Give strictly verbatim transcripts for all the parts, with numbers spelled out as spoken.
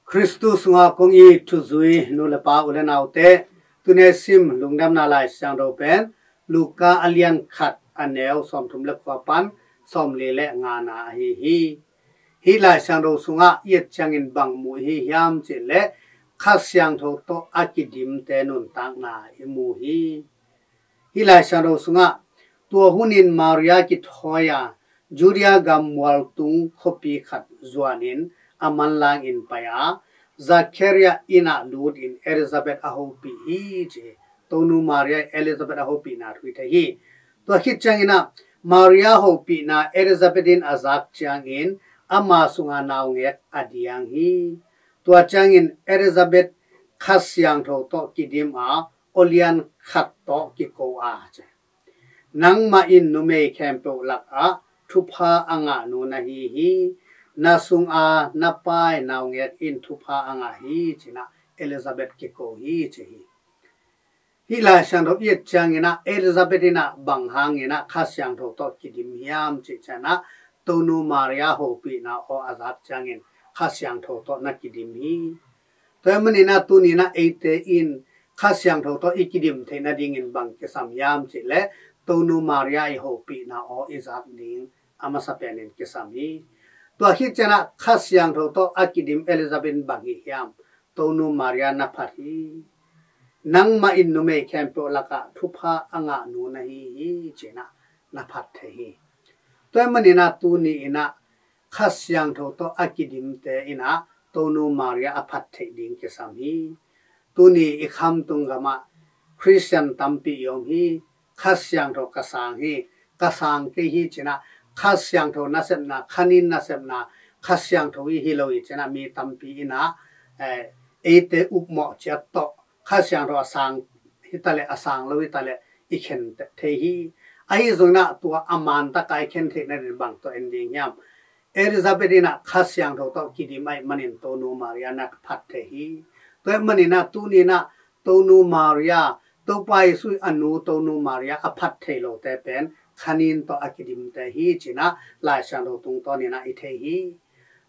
Khristu sungah kong it thuzui nu le pa, u le naute, tuni sim lungdamna Lai Siangtho pen Luka a lian khat, a neu sawmthum le kua pan sawmli le ngana ahi hi. Hih Lai Siangtho sungah i et ciangin bang mu i hi hiam cih leh Kha Siangtho tawh a kidimte nuntakna i mu hi. Hih Lai Siangtho sungah tua hunin Maria kithawi a, Judea gam mualtung khuapi khat zuanin a manlangin pai a, Zakaria inn ah lutin Elizabeth a hopih hi ci hi. Tonu Maria Elizabeth a hopihna thu i thei hi. Tua khit ciangin ah Maria hopihna Elizabeth in a zak ciangin ama sunga naungek a diang hi. Tua ciangin Elizabeth Kha Siangtho tawh kidim a, awlian khat tawh kiko a ci. Nangmah in numei khempeuh lakah thupha a ngah nu na hi hi. Na sunga na pai naungek in thupha a ngah hi ci-in ah Elizabeth kiko hi ci hi. Hih Lai Siangtho i et ciangin ah Elizabeth in ah bang hangin ah Kha Siangtho tawh kidim hiam cih ciangin ah Tonu Maria hopihna aw a zak ciangin Kha Siangtho tawh na kidim hi. Tua ahih manin ah tuni-in ah eite in Kha Siangtho tawh i kidim theih nadingin bang kisam hiam cih leh Tonu Maria i hopihna aw i zak ding a masa penin kisam hi. Tua khit ciangin ah Kha Siangtho tawh a kidim Elizabeth in bang hih hiam? Tonu Maria na phat hi. Nangmah in numei khempeuh lakah thupha a ngah nu na hi hi ci-in ah na phat thei hi. Tua ahih manin ah tuni-in ah Kha Siangtho tawh a kidimte in ah Tonu Maria a phat theih ding kisam hi. Tuni i khamtung gamah Khristian tampi i om hi. Kha Siangtho ka sang hi, ka sang kei hi ci-in ah Kha Siangtho nasepna, khanin nasepna, Kha Siangtho hi hi lo hi ci-in ah mi tampi in ah, eh, eite upmawh ciat tawh Kha Siangtho a sang hi ta leh, a sang lo hi ta leh i khen thei hi. Ahi zongin ah tua a man taka i khen theih nading bang tawh en ding hiam? Elizabeth in ah Kha Siangtho tawh kidim ahih manin Tonu Maria na phat thei hi. Tua ahih manin ah tuni-in ah Tonu Maria, Topa Jesuh a nu Tonu Maria a phat thei lote pen khanin tawh a kidimte hi ci-in ah Lai Siangtho tungtawnin ah i thei hi.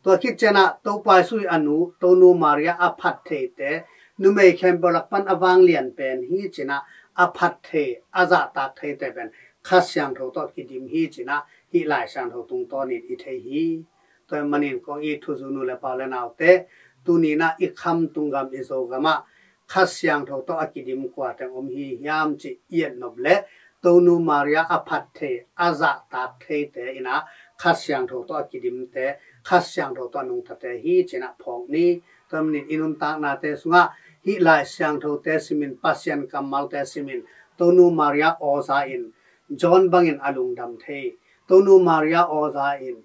Tua khit ciangin ah Topa Jesuh a nu Tonu Maria a phat theite numei khempeuh lak pan a vanglian pen hi ci-in ah a phat thei, a zahtak theite pen Kha Siangtho tawh kidim hi ci-in ah hih Lai Siangtho tungtawnin i thei hi. Tua ahih manin kong it thuzui nu le pa, u le naute, tuni-in ah i khamtung gam, i Zogam ah Kha Siangtho tawh a kidim kua teng om hi hiam cih i et nop leh Tonu Maria a phat thei, a zahtak theite in ah Kha Siangtho tawh a kidimte, Kha Siangtho tawh a nungtate hi ci-in ah phawk ni. Tua ahih manin i nuntaknate sungah hih Lai Siangthote simin, Pasian kammalte simin, Tonu Maria aw za-in John bangin a lungdam thei, Tonu Maria aw za-in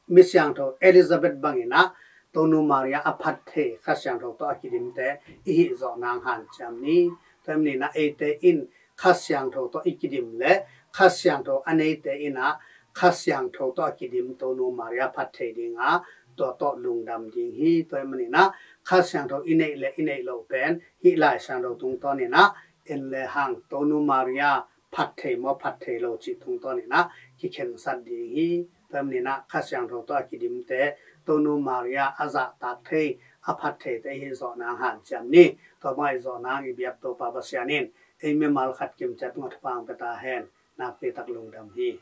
mi siangtho Elizabeth bangin ah Tonu Maria a phat thei, Kha Siangtho tawh a kidimte i hih zawh nang hanciam ni. Tua ahih manin ah eite in Kha Siangtho tawh i kidim leh Kha Siangtho a neite in ah Kha Siangtho tawh a kidim Tonu Maria phat thei ding a, tua tawh lungdam ding hi. Tua ahih manin ah Kha Siangtho i neih leh i neih loh pen hih Lai Siangtho tungtawnin ah en lehang Tonu Maria phat thei maw, phat thei lo cih tungtawnin ah kikhensat ding hi. Tua ahih manin ah Kha Siangtho tawh a kidimte, Tonu Maria a zahtak thei, a phat theite i hih zawh nang hanciam ni. Tua bang i zawh nang i biak Topa Pasian in ei mimal khat kim ciat tungah thupha hong pia ta hen. Nakpi tak lungdam hi.